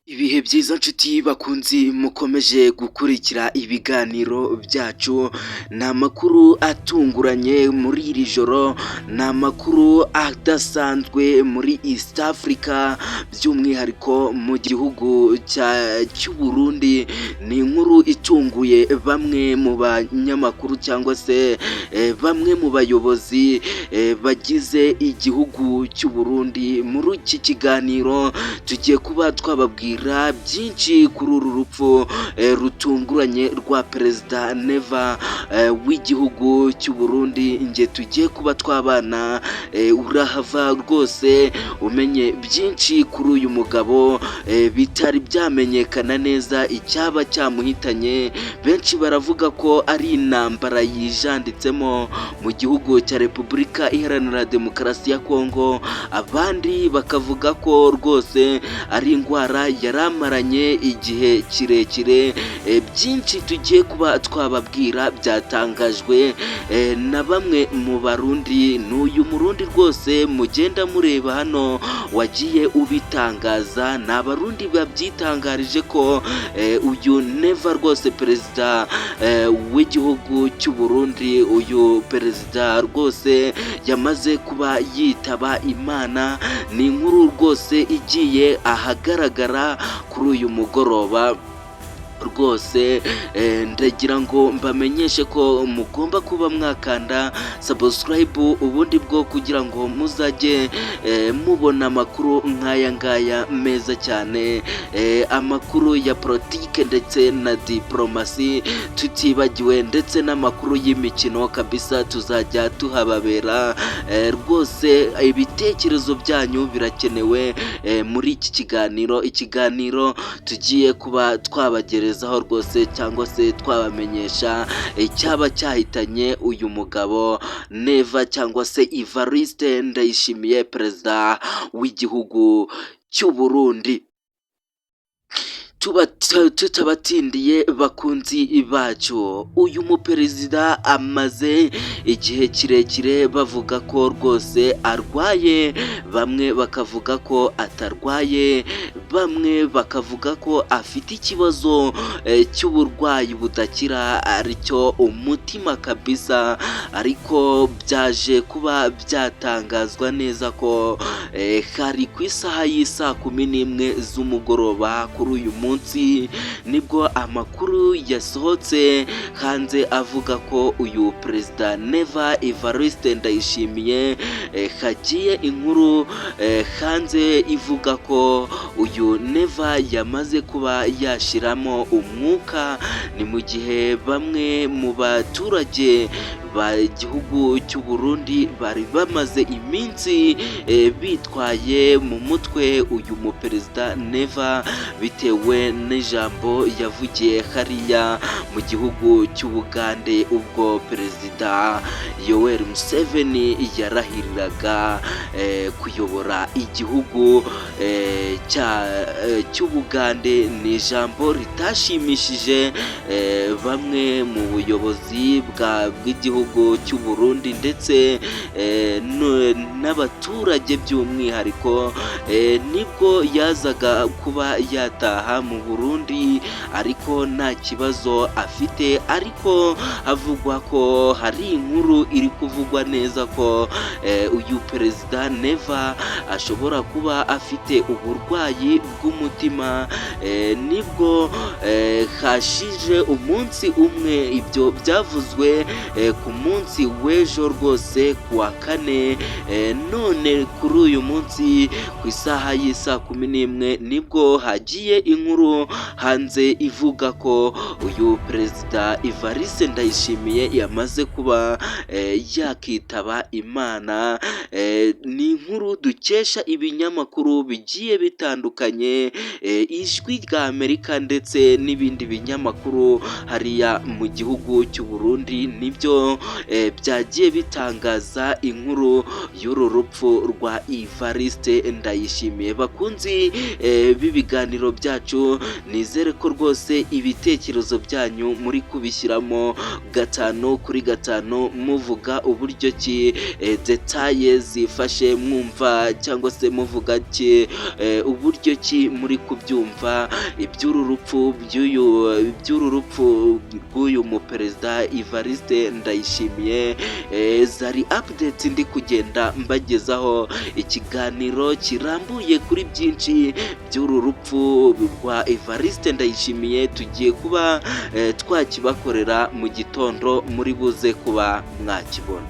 Ibihe byiza nshuti bakunzi mukomeje gukurikira ibiganiro byacu, ni amakuru atunguranye muri iri joro, ni amakuru adasanzwe muri East Africa, by'umwihariko mu gihugu cy'u Burundi. Ni inkuru itunguye bamwe mu banyamakuru cyangwa se bamwe mu bayobozi bagize igihugu cy'u Burundi. Muri iki kiganiro tugiye kuba twababwira byinshi kuri uru rupfu rutunguranye rwa Perezida Neva w'igihugu cy'u Burundi. Nge tugiye kuba twabana, urahava rwose umenye byinshi kuri uyu mugabo bitari byamenyekana neza icyaba cyamuhitanye. Benshi baravuga ko ari intambara yijanditsemo mu gihugu cya Repubulika Iharanira Demokarasi ya Kongo, abandi bakavuga ko rwose ari indwara yari amaranye igihe kirekire. Byinshi tugiye kuba twababwira byatangajwe na bamwe mu Barundi. N'uyu Murundi rwose mugenda mureba hano wagiye ubitangaza, ni Abarundi babyitangarije ko uyu Neva rwose, perezida w'igihugu cy'u Burundi, uyu perezida rwose yamaze kuba yitaba Imana. Ni inkuru rwose igiye ahagaragara kuri uyu mugoroba. Rwose ndagira ngo mbamenyeshe ko mugomba kuba mwakanda subscribe, ubundi bwo kugira ngo muzajye mubona amakuru nk'aya ngaya meza cyane, amakuru ya politike ndetse na diporomasi, tutibagiwe ndetse n'amakuru y'imikino kabisa, tuzajya tuhababera. Rwose ibitekerezo byanyu birakenewe muri iki kiganiro, ikiganiro tugiye kuba twabagerezaho rwose cyangwa se twabamenyesha icyaba cyahitanye uyu mugabo Neva cyangwa se Evariste Ndayishimiye, perezida w'igihugu cy'u Burundi. Tutabatindiye bakunzi bacu, uyu muperezida amaze igihe kirekire bavuga ko rwose arwaye, bamwe bakavuga ko atarwaye, bamwe bakavuga ko afite ikibazo cy'uburwayi budakira, aricyo umutima kabisa. Ariko byaje kuba byatangazwa neza ko hari ku isaha y'isaa 11 z'umugoroba kuri uyu munsi, nibwo amakuru yasohotse hanze avuga ko uyu perezida Neva Evariste Ndayishimiye, hagiye inkuru hanze ivuga ko uyu Neva yamaze kuba yashyiramo umwuka. Ni mu gihe bamwe mu baturage ba gihugu cy'u Burundi bari bamaze iminsi bitwaye mu mutwe uyu muperezida Neva, bitewe n'ijambo yavugiye hariya mu gihugu cy'Ubugande ubwo Perezida Yoweri Museveni yarahiriraga kuyobora igihugu cy'Ubugande. Ni ijambo ritashimishije bamwe mu buyobozi bw'igihugu cy'u Burundi ndetse n'abaturage by'umwihariko. Nibwo yazaga kuba yataha mu Burundi ariko nta kibazo afite, ariko havugwa ko hari inkuru iri kuvugwa neza ko uyu perezida Neva ashobora kuba afite uburwayi bw'umutima. Nibwo hashije umunsi umwe, ibyo byavuzwe ku munsi w'ejo rwose ku wa kane, none kuri uyu munsi ku isaha y'isaa 11 nibwo hagiye inkuru hanze ivuga ko uyu perezida Evariste Ndayishimiye yamaze kuba yakitaba Imana. Ni inkuru dukesha ibinyamakuru bigiye bitandukanye, Ijwi rya Amerika ndetse n'ibindi binyamakuru hariya mu gihugu cy'u Burundi, nibyo byagiye bitangaza inkuru y'uru rupfu rwa Evariste Ndayishimiye. Bakunzi b'ibiganiro byacu, nizere ko rwose ibitekerezo byanyu muri kubishyiramo 5 kuri 5, muvuga uburyo ki détails zifashe, mwumva cyangwa se muvuga ki uburyo ki muri kubyumva. kuvuga iby'uru rupfu by'uyu iby'uru rupfu rw'uyu muperezida Evariste Ndayishimiye. Zari updates ndi kugenda mbagezaho, ikiganiro kirambuye kuri byinshi by'uru rupfu rwa Evariste Ndayishimiye tugiye kuba twakibakorera mu gitondo, muri buze kuba mwakibona.